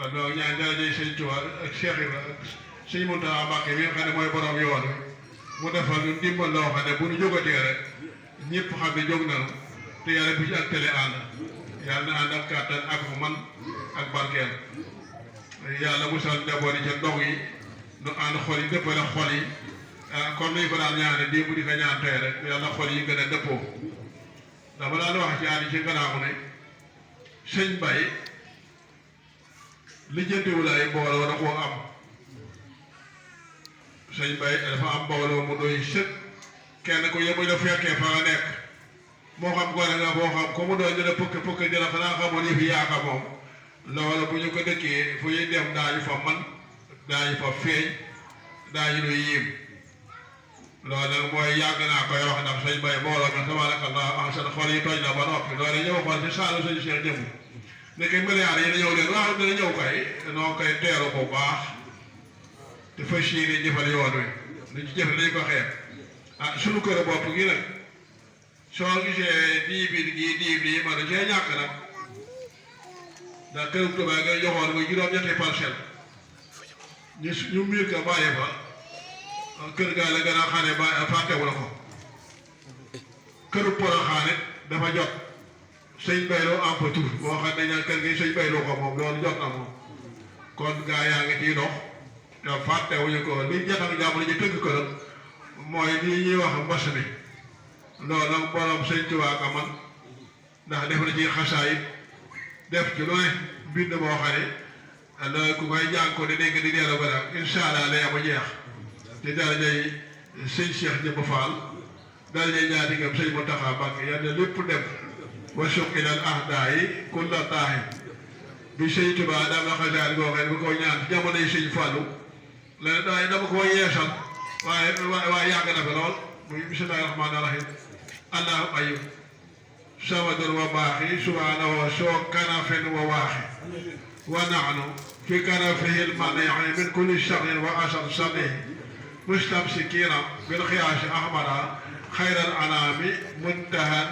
kon loolu ñaan jërëjëf sëñ Tuubaa ak Cheikh Ibra ak sëñ Muntaxa Mbàkke bi nga xam ne mooy borom yoon wi mu defal ñu ndimbal loo xam ne bu ñu jógatee rek ñëpp xam ne jóg nañu te yàlla bu ci ak télé ànd yàlla na ànd ak kàttan ak man ak barkeel yàlla musal njaboot yi ca ndog yi nu ànd xol yi dëppale xol yi comme ni ñu ko daan ñaane démb di ko ñaan tey rek yàlla xol yi gën a dëppoo dama daan wax ci ànd ci gannaaw ne sëñ Baye lijjantiwul ay mbooloo da koo am sëñ Baye dafa am mbooloo mu doy sëkk kenn ku yëngu la fekkee fa nga nekk moo xam gone nga boo xam ko mu doon dina pëkk dina xanaa xamoon yi fi yaaka moom loolu bu ñu ko dëkkee fu ñuy dem daañu fa man daañu fa feeñ daañu lu yiim loolu nag mooy yàgg naa koy wax ndax sëñ Baye mbooloo mi tabarakallah seen xol yi tooñ na ba noppi loolu ñëw xool ci saalu sëñ Cheikh jëmm nekk milliards yi dañoo leen waaw dana ñëw kay noo koy teeru bu baax te fas yéene jëfal yoon wi lu ci jëfe dañu ko xeeb sunu kër bopp gi nag soo gisee diib lii man cee ñàkk nag ndax kër Tuubaa ngay joxoon nga juróom-ñetti parcelle ñu miir ka bàyyi fa kër gaa la gën a xaane ba fàttewu la ko këru Poroxaan dafa jot sëñ Bayloo am fa tur boo xam ne ñaan kër gi sëñ Bayloo ko moom loolu jot na moom kon gaa yaa ngi ciy dox te fàttewuñu ko li jatak jàmm ji tëgg këram mooy lii ñuy wax mbas mi loolu nag borom sëñ Tuubaa ka man ndax def na ci xasaayit def ci lu ne mbind moo xam ne loolu ku koy jàng ko di dégg di delloo ba daal incha allah day am a jeex te darajay sëñ Cheikh Jëmb Fall darajay ñaatigam sëñ Muntaxa Mbàkke yal na lépp dem wa suqilal ahdaayi kulla taahi bi sëñ Tuubaa daam la xasaayit boo xam ne bu ko ñaan jamonoy sëñ Fallu la daay dama ko yeesal waaye yàgg na fi lool muy bismillahi rahmaani rahim allahu ayub samadun wa baaxi subhanahu soo kanafin wa waaxi wa naxnu fi kanafihi lmaniixi min kulli sharrin wa asar sadihi mustamsikina bil xiyaasi ahmada xayral anaami muntahan